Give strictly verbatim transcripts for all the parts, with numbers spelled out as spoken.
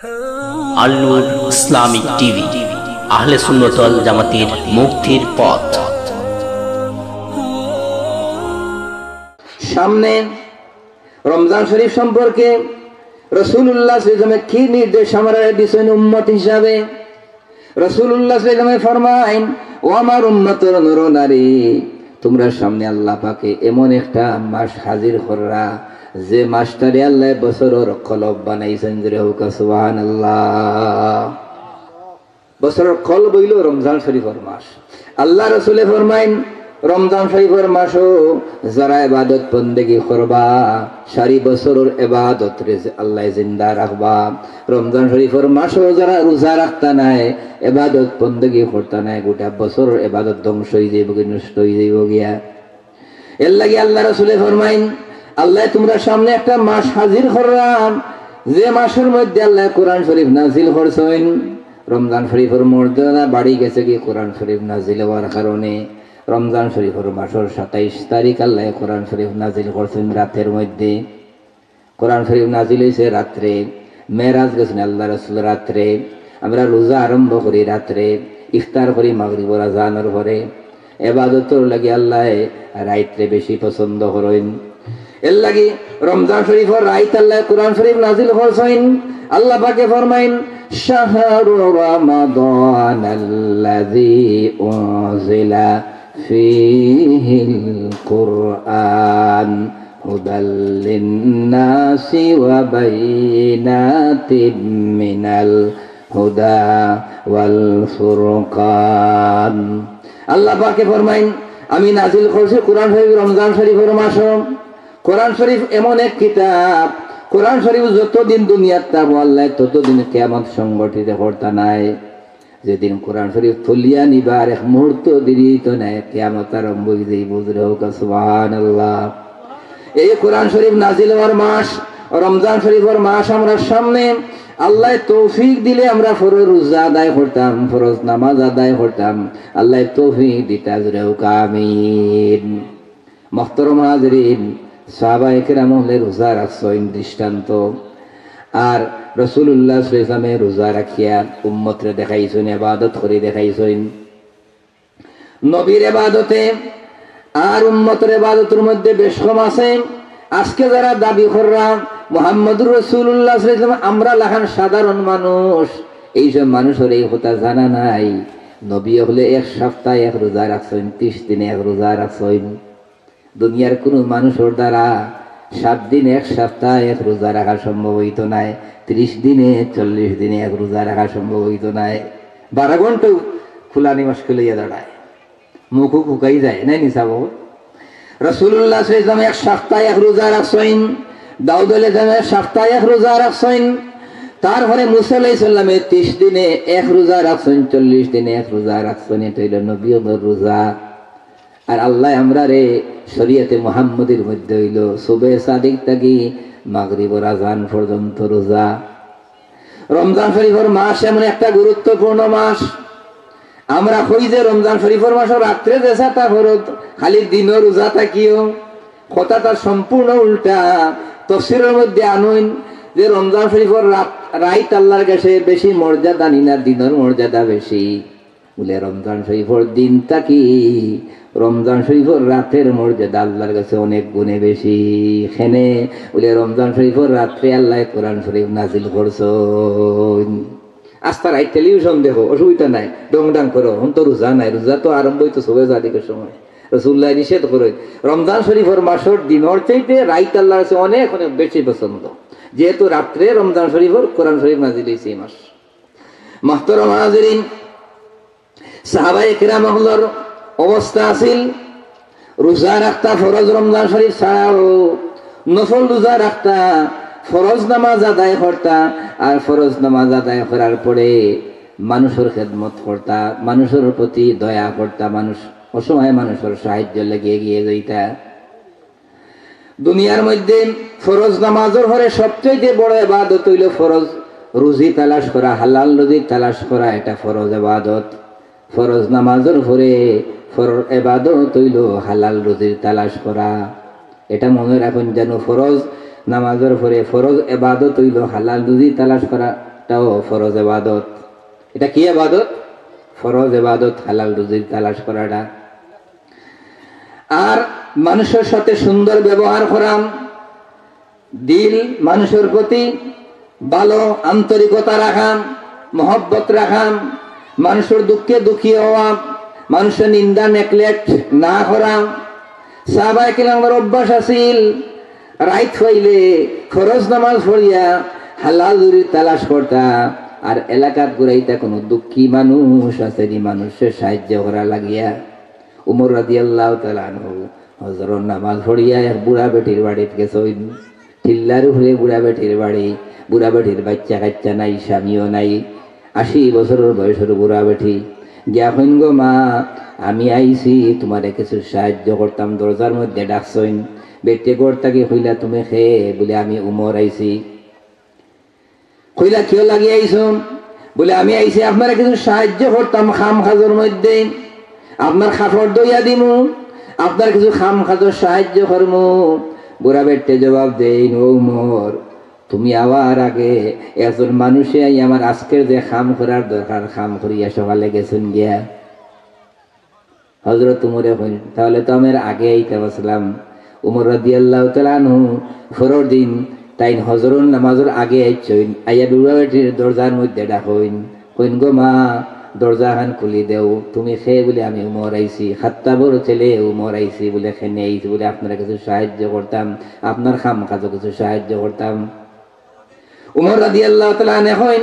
আল নূর Islamic TV, আহলে সুন্নত ওয়াল জামাতের মুক্তির পথ। সামনে রমজান শরীফ সম্পর্কে রাসূলুল্লাহ সাল্লাল্লাহু আলাইহি ওয়াসাল্লামে কি নির্দেশ আমরা দিয়েছেন উম্মত হিসাবে? রাসূলুল্লাহ সাল্লাল্লাহু আলাইহি ওয়াসাল্লামে ফরমাইন, "ও আমার উম্মতর নর নারী, তোমরা সামনে আল্লাহ পাকে এমন একটা মাস হাজির কররা, যে মাসটারে আল্লাহ বছরর কলব বানাইছেন।" জোরে হোক সুবহানাল্লাহ। বছরর কলব অইলো রমজান শরীফর মাস। আল্লাহ রসুলে ফরমাইন, রমজান শরীফর মাসো যারা ইবাদত বন্দেগি করবা, সারি বছরর ইবাদতরে আল্লাহ জিন্দা রাখবা। রমজান শরীফর মাসো যারা রোজা রাখতা নায়, ইবাদত বন্দেগি করতা নায়, গোটা বছরর ইবাদত ধ্বংস অইযাইবো গি, নষ্ট অইযাইবো গিয়া। এর লাগি আল্লাহ রসুলে ফরমাইন, আল্লাহ তোমরা সামনে একটা মাস হাজির করলাম, যে মাসর মধ্যে আল্লাহ কোরআন শরীফ নাজিল করছইন। রমজান শরীফর মর্যাদা বাড়ি গেছে গি কোরআন শরীফ নাজিল হওয়ার কারণে। রমজান শরীফর মাসর সাতাইশ তারিখ আল্লাহ কোরআন শরীফ নাজিল করছইন রাতের মধ্যে। কোরআন শরীফ নাজিল হইছে রাত্রে, মেরাজ গেছেন আল্লাহ রসুল রাত্রে। আমরা রোজা আরম্ভ করি রাত্রে, ইফতার করি মাগরিবর আজানর পরে। এবাদতর লাগি আল্লাহ রাইতরে বেশি পছন্দ করইন। এর লাগি রমজান শরীফর রাইত আল্লাহ কোরআন শরীফ নাজিল করছইন। আল্লাহ পাকে ফরমাইন, "শাহরু রমাদানাল্লাযী উনজিলা ফীহিল কুরআন হুদাল লিন্নাসি ওয়া বাইনাতিম মিনাল হুদা ওয়াল ফুরকান।" আল্লাহ পাকে ফরমাইন, "আমি নাজিল করছি কোরআন শরীফ রমজান শরীফর মাসো।" কোরআন শরীফ এমন এক কিতাব, কোরআন শরীফ যতদিন দুনিয়াত থাকবো আল্লাহ ততদিন কিয়ামত সংগঠিত করতা নায়। যেদিন কোরআন শরীফ তুলিয়া নিবার এক মুহূর্ত দেরি অইতো নায়, কিয়ামত আরম্ভ অইযাইবো। জোরে হোক সুবহানাল্লাহ। এই কোরআন শরীফ নাজিল হওয়ার মাস, রমজান শরীফর মাস আমরার সামনে। আল্লাহ তৌফিক দিলে আমরা ফরজ রোজা আদায় করতাম, ফরজ নামাজ আদায় করতাম। আল্লাহ তৌফিক দিতা। জোরে হোক আমিন। মহতরম হাজিরিন, সাহাবায়ে কেরাম অকলে রোজা রাখছইন দৃষ্টান্ত, আর রাসূলুল্লাহ সাল্লাল্লাহু আলাইহি ওয়াসাল্লামে রোজা রাখিয়া উম্মতরে দেখাইছইন, ইবাদত করি দেখাইছইন। নবীর ইবাদতে আর উম্মতর ইবাদতর মধ্যে বেশ কম আছে। আজকে যারা দাবি কররা মুহাম্মদুর রাসূলুল্লাহ সাল্লাল্লাহু আলাইহি ওয়াসাল্লাম, আমরা লাখান সাধারণ মানুষ, এইসব মানুষর এই কথা জানা নাই। নবী অকলে এক সপ্তাহ এক রোজা রাখছইন, ত্রিশ দিনে এক রোজা রাখছইন। দুনিয়ার কুনু মানুষর দ্বারা সাত দিন এক সপ্তাহ এক রোজা রাখা সম্ভব অইতো নায়, ত্রিশ দিনে চল্লিশ দিনে এক রোজা রাখা সম্ভব অইতো নায়। বারো ঘন্টা খুলানি মুশকিল অইয়া দাঁড়ায়, মুখ হুকাই যায়, নায় নি সাব? রাসূলুল্লাহ সাল্লাল্লাহু আলাইহি ওয়াসাল্লাম এক সপ্তাহ এক রোজা রাখছইন, দাউদ আলাইহিস সালামে এক সপ্তাহ এক রোজা রাখছইন, তারপরে মুসা আলাইহিস সালামে ত্রিশ দিনে এক রোজা রাখছইন, চল্লিশ দিনে এক রোজা রাখছইন। এটা অইলো নবী অকলর রোজা। আর আল্লাহ আমরারে শরীয়তে মুহাম্মদীর মধ্যে অইলো সুবহে সাদিক থাকি মাগরিবর আজান পর্যন্ত রোজা। রমজান শরীফর মাস এমন একটা গুরুত্বপূর্ণ মাস। আমরা কই যে রমজান শরীফর মাসো রাত্রে যে সাতা ফরজ, খালি দিনো রোজা থাকিও, কথাটা সম্পূর্ণ উল্টা। তফসিরর মধ্যে আনইন যে রমজান শরীফর রাত, রাইত আল্লাহর কাছে বেশি মর্যাদা নি না, দিনর মর্যাদা বেশি। বুলে রমজান শরীফর দিন থাকি রমজান শরীফর রাতের মর্যাদা আল্লাহর কাছে অনেক গুণে বেশি। কেনে? বুলে রমজান শরীফর রাত্রে আল্লাহ কোরআন শরীফ নাজিল করছইন। আস্তা রাইত টেলিভিশন দেখো, অসুবিধা নাই, ডং ডাং করো, অখন তো রোজা নাই, রোজা তো আরম্ভ অইতো সুবহে সাদিকর সময়। রাসূলুল্লাহ নিষেধ করইন, রমজান শরীফর মাসর দিনর চাইতে রাইত আল্লাহর কাছে অনেক অনেক বেশি পছন্দ, যেহেতু রাত্রে রমজান শরীফর কোরআন শরীফ নাজিল অইছে এই মাস। মহতরম হাজিরিন, সাহাবায়ে কেরাম অকলর অবস্থা আছিল, রোজা রাখতা ফরজ রমজান শরীফ ছাড়াও, নফল রোজা রাখতা, ফরজ নামাজ আদায় করতা, আর ফরজ নামাজ আদায় করার পরে মানুষর খেদমত করতা, মানুষর প্রতি দয়া করতা, মানুষ অসহায় মানুষর সাহায্য লাগি এগিয়ে যাইতা। দুনিয়ার মধ্যে ফরজ নামাজর পরে সবচাইতে বড় ইবাদত অইলো ফরজ রুজি তালাশ করা, হালাল রুজি তালাশ করা, এটা ফরজ ইবাদত। ফরজ নামাজর পরে ফরজ ইবাদত অইলো হালাল রুজির তালাশ করা। এটা মনে রাখইন যেন ফরজ নামাজর পরে ফরজ ইবাদত অইলো হালাল রুজি তালাশ করা। এটাও ফরজ ইবাদত। এটা কি ইবাদত? ফরজ ইবাদত, হালাল রুজির তালাশ করাটা। আর মানুষের সাথে সুন্দর ব্যবহার করা, দিল মানুষের প্রতি ভালো আন্তরিকতা রাখা, মহব্বত রাখা, মানুষের দুঃখে দুঃখী হওয়া, মানুষের নিন্দা নেগলেক্ট না করা। সাহাবায়ে কেরামর অভ্যাস আছিল, রাইত হইলে ফরজ নামাজ পড়িয়া হালাল রুজির তালাশ করতা, আর এলাকাত ঘুরাইতা কোনো দুঃখী মানুষ আছে নি, মানুষের সাহায্য করা লাগিয়া। উমর রাদিয়াল্লাহু তাআলা আনহু হজরর নামাজ পড়িয়া এক বুড়া বেটির বাড়িত গেছইন। টিল্লার উপরে বুড়া বেটির বাড়ি, বুড়া বেটির বাচ্চা কাচ্চা নাই, স্বামীও নাই, আশি বছরর বয়সর বুড়া বেটি। গিয়া কইন, "গো মা, আমি আইছি, তুমারে কিছু সাহায্য করতাম।" দরজার মধ্যে ডাকছইন। বেটিয়ে ঘর থাকি কইলা, "তুমি কে?" বলে, "আমি উমর আইছি।" কইলা, "কিওর লাগি আইছো?" বলে, "আমি আইছি আপনারে কিছু সাহায্য করতাম কাম কাজর মধ্যে, আপনার কাপড় ধইয়া দিমু, আপনার কিছু কাম কাজর সাহায্য করমু।" বুড়া বেটিয়ে জবাব দেইন, "ও উমর, তুমি আওয়ার আগে একজন মানুষে আইয়া আমার আজকের যে কাম করার দরকার, কাম করিয়া সকালে গেছইন গিয়া।" হজরত উমরে কইন, "তাহলে তো আমি আগে আইতাম আছলাম।" উমর রাদিয়াল্লাহু তাআলা আনহু পরর দিন তাইন হজরর নামাজর আগে আইছইন, আইয়া বুড়া বেটির দরজার মধ্যে ডাকইন, কইন, "গো মা, দরজাখান খুলি দেও, তুমি কে?" বলে, "আমি উমর আইছি, খাত্তাবর ছেলে উমর আইছি।" বলে, "কেনে আইছি?" বলে, "আপনারে কিছু সাহায্য করতাম, আপনার কাম কাজো কিছু সাহায্য করতাম।" উমর রাদিয়াল্লাহু তাআলা আনহু কইন,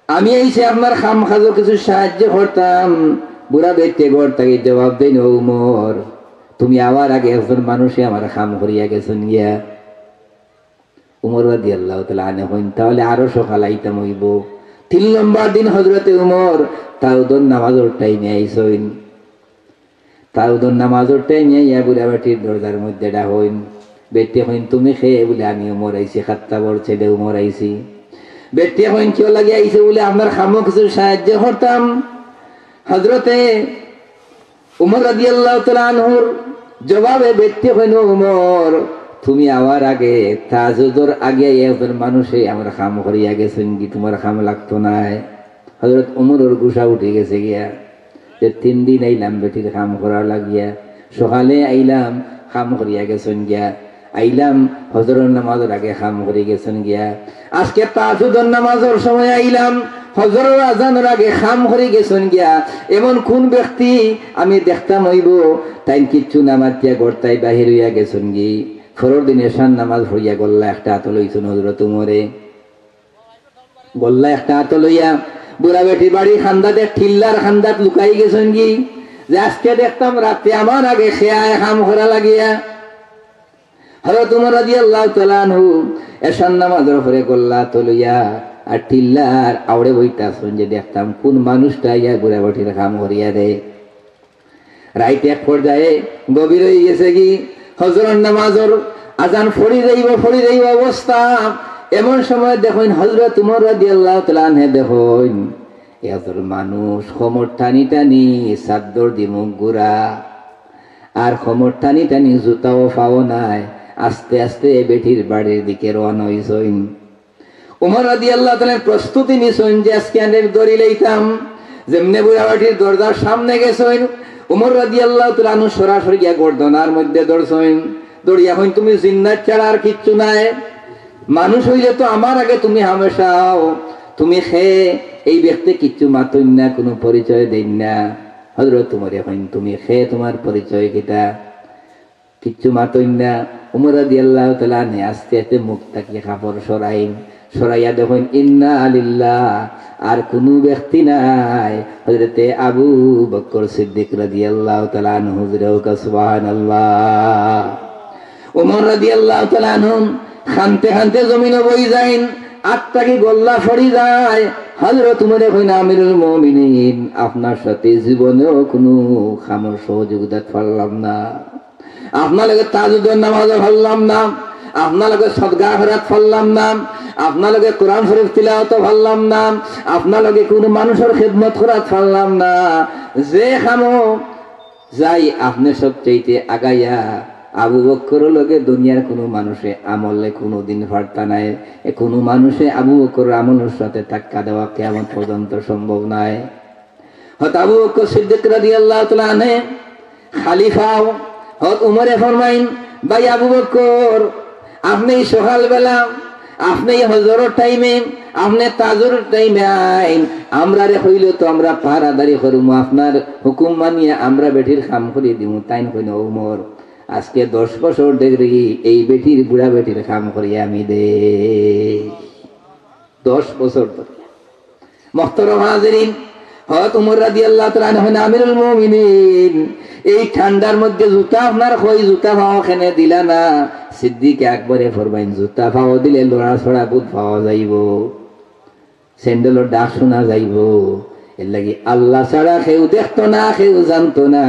"আমি আইছি আপনার কাম কাজো কিছু সাহায্য করতাম।" বুড়া বেটিয়ে ঘর থাকি জবাব দেইন, "ও উমর, তুমি আওয়ার আগে একজন মানুষে আমার কাম করিয়া গেছইন গিয়া।" উমর রাদিয়াল্লাহু তাআলা আনহু কইন, "তাহলে আরো সকাল আইতাম অইবো।" তিন নম্বর দিন হজরতে উমর তাহাজ্জুদর নামাজর টাইমে আইছইন। তাহাজ্জুদর নামাজর টাইমে আইয়া বুড়া বেটির দরজার মধ্যে ডাকইন। বেটিয়ে কইন, "তুমি কে?" বলে, "আমি উমর আইছি, খাত্তাবর ছেলে উমর আইছি।" বেটিয়ে কইন, "কিওর লাগি আইছো?" বলে, "আপনার কামো কিছু সাহায্য করতাম।" হজরতে উমর রাদিয়াল্লাহু তাআলা আনহুর জবাবে বেটিয়ে কইন, "ও উমর, তুমি আওয়ার আগে, তাহাজ্জুদর আগে একজন মানুষে আমার কাম করিয়া গেছইন গি, তুমার কাম লাগতো নায়।" হজরত উমরর গুসা উঠি গেছে গিয়া, যে তিন দিন আইলাম বেটির কাম করা লাগিয়া, সকালে আইলাম কাম করিয়া গেছইন গিয়া, আইলাম হজরর নামাজর আগে কাম করি গেছইন গিয়া, আজকে তাহাজ্জুদর নামাজর সময় আইলাম, হজরর আজানর আগে কাম করি গেছইন গিয়া। এমন কোন ব্যক্তি আমি দেখতাম অইবো, তাইন কিচ্ছু না মাতিয়া ঘর থাকি বাহির অইয়া গেছইন গি। পরর দিন এশার নামাজ পড়িয়া গল্লা একটা আতো লইছইন হজরত উমরে। গল্লা একটা আতো লইয়া বুড়া বেটির বাড়ির কান্দাত, টিল্লার কান্দাত লুকাই গেছইন গি, যে আজকে দেখতাম রাইতে আমার আগে কে আয় কাম করা লাগিয়া। হজরত উমর রাদিয়াল্লাহু তাআলা আনহু এশার নামাজর পরে গল্লা আতো লইয়া আর টিল্লার আওড়ে বইতা আছইন যে দেখতাম কোন মানুষটা আইয়া বুড়া বেটির কাম করিয়া দেয়। রাইত এক পর্যায়ে গভীর অই গেছে গি, হজরর নামাজর আজান পড়ি যাইবো, পড়ি যাইবো অবস্থা। এমন সময় দেখইন হজরত উমর রাদিয়াল্লাহু তাআলা আনহে দেখইন একজন মানুষ কোমর টানি টানি চাদ্দর দি মুখ গুরা, আর কোমর টানি টানি জুতাও পাও নাই, আস্তে আস্তে বেটির বাড়ির দিকে রওয়ানা অইছইন। উমর রাদিয়াল্লাহু তাআলা প্রস্তুতি নিছইন যে আজকে আনরে ধরি লইতাম। যেমনে বুড়া বেটির দরজার সামনে গেছইন, উমর রাদিয়াল্লাহু তাআলা আনহু সরাসরি গিয়া গর্দনার মধ্যে ধরছইন। ধরিয়া কইন, "তুমি জিন্নাত ছাড়া আর কিচ্ছু নায়। মানুষ অইলে তো আমার আগে তুমি হামেশা আও। তুমি কে?" এই ব্যক্তি কিচ্ছু মাতইন না, কুনু পরিচয় দেইন না। হজরত উমরে কইন, "তুমি কে? তুমার পরিচয় কিতা?" কিচ্ছু মাতইন না। উমর রাদিয়াল্লাহু তাআলা আনহে আস্তে আস্তে মুখ থাকি কাপড় সরাইন, সরাইয়া দেখইন, ইন্না লিল্লাহ, আর কুনু ব্যক্তি নাই, হযরতে আবু বকর সিদ্দিক রাদিয়াল্লাহু তাআলা আনহু। জোরে কউক্কা সুবহানাল্লাহ। উমর রাদিয়াল্লাহু তাআলা আনহু কানতে কানতে জমিনো বই যাইন, আত থাকি গল্লা পড়ি যায়। হযরত উমরে কইন, আমিরুল মুমিনিন, আপনার সাথে জীবনেও কুনু কামর সহযোগিতা পারলাম না। আপনার লগে তাহাজ্জুদর নামাজও পারলাম না, আপনার লগে সদকা খয়রাত পারলাম না, আপনার লগে কোরআন শরীফ তিলাওয়াতও পারলাম না, আপনার লগে কুনু মানুষর খেদমত করাত পারলাম না। যে কামো যাই, আপনে সবচাইতে আগাইয়া আবু বক্করর লগে দুনিয়ার কুনু মানুষে আমলে কুনুদিন পারতা নায়। এ কুনু মানুষে আবু বক্করর আমলর সাথে ধাক্কা দেওয়া কিয়ামত পর্যন্ত সম্ভব নায়। হযরত আবু বক্কর সিদ্দিক রাদিয়াল্লাহু তাআলা আনহু খালিফা, হযরত উমরে ফরমাইন, "ভাই আবু বক্কর, আপনে ই সকালবেলা, আপনে ই হজরর টাইমে, আপনে তাজুর টাইমে আইন, আমরারে কইলে তো আমরা পাহারাদারি করমু, আপনার হুকুম মানিয়া আমরা বেটির কাম করি দিমু।" তাইন কইন, "ও উমর, আজকে দশ বছর ধরি এই বেটির, বুড়া বেটির কাম করি আমি দেই।" দশ বছর ধরি। মোহতরম হাজিরিন, হযরত উমর রাদিয়াল্লাহু তাআলা আনহু, আমিরুল মুমিনিন, এই ঠান্ডার মধ্যে জুতা আপনার কই, জুতা পাও কেনে দিলা না? সিদ্দিক আকবরে ফরমাইন, "জুতা পাও দিলে লড়াচড়া বুঝ পাওয়া যাইবো, স্যান্ডেলর ডাক শোনা যাইবো। এর লাগি আল্লাহ ছাড়া কেউ দেখতো না, কেউ জানতো না।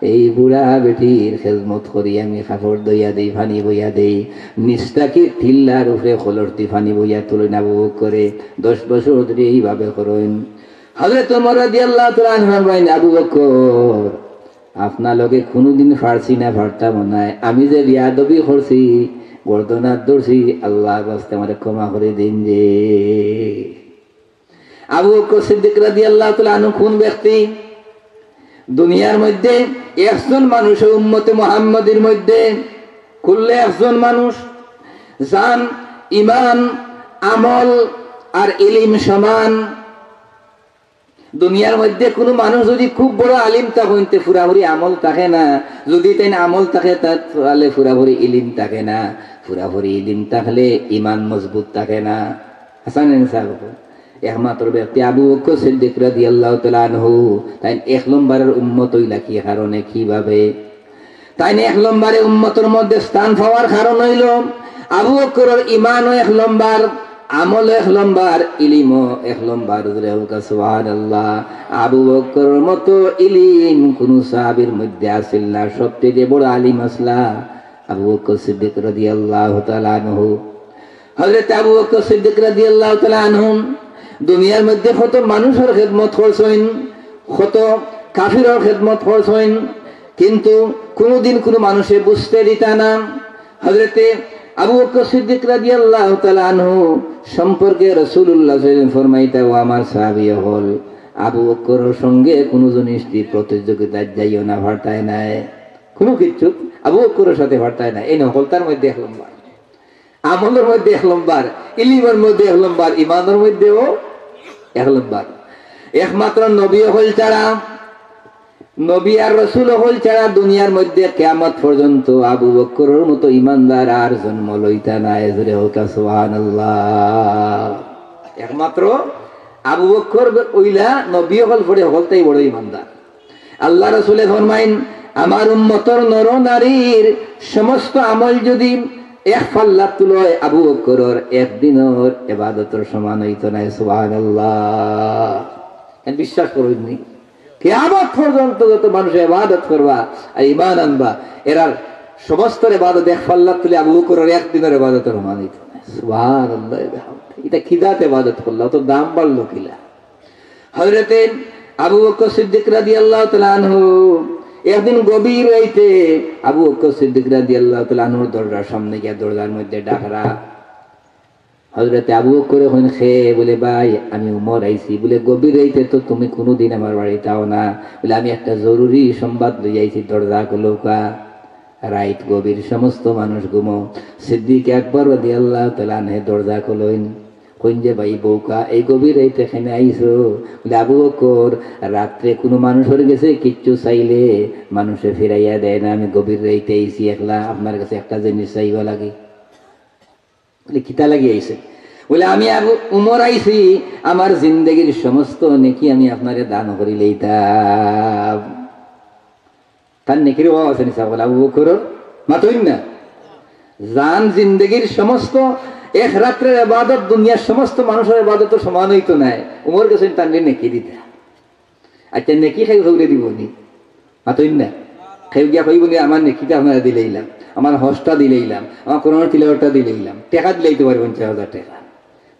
এই বুড়া বেটির খেদমত করি আমি, কাপড় ধইয়া দেই, পানি বইয়া দেই, নিচ থাকি টিল্লার উপরে কলস দি পানি বইয়া তুলইন আবু বক্করে।" দশ বছর ধরি এইভাবে করইন। হযরত উমর রাদিয়াল্লাহু তাআলা আনহু ফরমাইন, "আবু বক্কর, আপনার লগে কুনুদিন পারছি না, পারতামও নায়। আমি যে বেয়াদবি করছি, গর্দনাত ধরছি, আল্লাহর ওয়াস্তে আমারে ক্ষমা করি দিন যে।" আবু বকর সিদ্দিক রাদিয়াল্লাহু তাআলা আনহু কুন ব্যক্তি? দুনিয়ার মধ্যে একজন মানুষ, উম্মতে মুহাম্মাদির মধ্যে কুল্লে একজন মানুষ, যান ইমান, আমল আর ইলিম সমান। দুনিয়ার মধ্যে কুনু মানুষ যুদি খুব বড় আলিম থাকইন, তে পুরাপুরি আমল থাকে না। যুদি তাইন আমল থাকে, তা-, তাহলে পুরাপুরি ইলিম থাকে না। পুরাপুরি ইলিম থাকলে ইমান মজবুত থাকে না। হাসান আলী সাহেব, একমাত্র ব্যক্তি আবু বকর সিদ্দিক রাদিয়াল্লাহু তাআলা আনহু, তাইন এক নম্বরের উম্মত অইলা কি কারণে, কিভাবে? তাইন এক নম্বরে উম্মতর মধ্যে স্থান পাওয়ার কারণ অইলো আবু বকরর ইমানও এক নম্বর, আমলও এক নম্বর, ইলিমও এক নম্বর। জোরে হোক সুবহানাল্লাহ। আবু বকরর মতো ইলিম কুনু সাহাবীর মধ্যে আছিল না, সবচেয়ে বড় আলিম আছলা আবু বকর সিদ্দিক রাদিয়াল্লাহু তাআলা আনহু। হযরত আবু বকর সিদ্দিক রাদিয়াল্লাহু তাআলা আনহু দুনিয়ার মধ্যে কত মানুষর খেদমত করছইন, কত কাফিরর খেদমত করছইন, কিন্তু কুনুদিন কুনু মানুষে বুঝতে দিতা না। হযরতে আবু বকর সিদ্দিক রাদিয়াল্লাহু তাআলা আনহু সম্পর্কে রাসূলুল্লাহ সাল্লাল্লাহু আলাইহি ওয়াসাল্লাম ফরমাইতা, "ও আমার সাহাবী অকল, আবু বকরর সঙ্গে কুনু জিনিস দি প্রতিযোগিতাত যাইও না, পারতায় নায়। কুনু কিচ্ছু আবু বকরর সাথে পারতায় নায়।" এই হকলতার মধ্যে এক নম্বর। আমলর মধ্যে এক নম্বর, ইলিমর মধ্যে এক নম্বর, ইমানর মধ্যেও এক নম্বর। একমাত্র নবী অকল ছাড়া, নবী আর রাসূল অকল ছাড়া দুনিয়ার মধ্যে কিয়ামত পর্যন্ত আবু বকরর মতো ইমানদার আর জন্ম লইতা নায়। জোরে হোক সুবহানাল্লাহ। একমাত্র আবু বকর অইলা নবী অকল পরে হকলতাই বড় ইমানদার। আল্লাহ রাসূলে ফরমাইন, "আমার উম্মতর নর নারীর সমস্ত আমল যুদি এক পাল্লাত তুলয়, আবু বকরর এক দিনর ইবাদতর সমান অইতো নায়।" সুবহানাল্লাহ। এন বিশ্বাস করইন নি? কিয়ামত পর্যন্ত যত মানুষ ইবাদত করবা আর ইমান আনবা, এরার সমস্ত ইবাদত এক পাল্লাত তুলে আবু বকরর এক দিনর ইবাদতর সমান অইতো নায়। সুবহানাল্লাহ। ইটা কি জাত ইবাদত করলা? অত দাম বাড়লো কিলা? হযরতে আবু বকর সিদ্দিক রাদিয়াল্লাহু তাআলা আনহু একদিন গভীর রাইতে আবু বকর সিদ্দিক রাদিয়াল্লাহু তাআলা আনহুর দরজার সামনে গিয়া দরজার মধ্যে ডাকরা। হযরতে আবু বকরে কইন, "খে?" বলে, "ভাই, আমি উমর আইছি।" বলে, "গভীর রাইতে তো তুমি কুনুদিন আমার বাড়িত আও না।" বলে, "আমি একটা জরুরি সংবাদ লইয়া আইছি, দরজা খুলউক্কা।" রাইত গভীর, সমস্ত মানুষ ঘুমো। সিদ্দিক আকবর রাদিয়াল্লাহু তাআলা আনহে দরজা খুলইন। কইন যে, "ভাই বউকা, এই গভীর রাইতে কেনে আইছো?" বলে, "আবু বকর, রাত্রে কুনু মানুষর গেছে কিচ্ছু চাইলে মানুষে ফিরাইয়া দেয় না, আমি গভীর রাইতে আইছি একলা, আপনার গেছে একটা জিনিস চাইবা লাগি।" বলে, "কিতা লাগি আইছে?" বলে, "আমি আবু উমর আইছি, আমার জিন্দেগির সমস্ত নেকি আমি আপনারে দান করিলাইতাম।" তার নেকির অভাব আছে নি সাব? বলে, আবু বকরর মাতইন না। যান জিন্দেগির সমস্ত এক রাত্রের ইবাদত দুনিয়ার সমস্ত মানুষর ইবাদতর সমান অইতো নায়। উমর গেছইন তানরে নেকি দিতা। আচ্ছা, নেকি কেউ কেউরে দিবো নি? মাতইন না। কেউ গিয়া কইবো নি, "আমার নেকিটা আপনারে দিলাইলাম, আমার হজটা দিলাইলাম, আমার কোরআন তিলাওয়াতটা দিলাইলাম।" টেকা দিলাইতো পারে পঞ্চাশ হাজার টেকা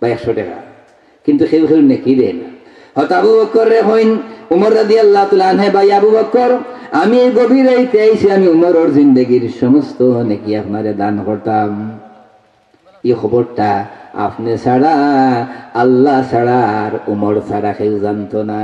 বা একশো টেকা, কিন্তু কেউ কেউ নেকি দেয় না। হয়তো আবু বকররে কইন, উমর রাদিয়াল্লাহু তাআলা আনহে, "ভাই আবু বকর, আমি গভীর রাইতে আইছি, আমি উমরর জিন্দেগির সমস্ত নেকি আপনারে দান করতাম। ই খবরটা আপনে ছাড়া, আল্লাহ ছাড়া আর উমর ছাড়া কেউ জানতো না।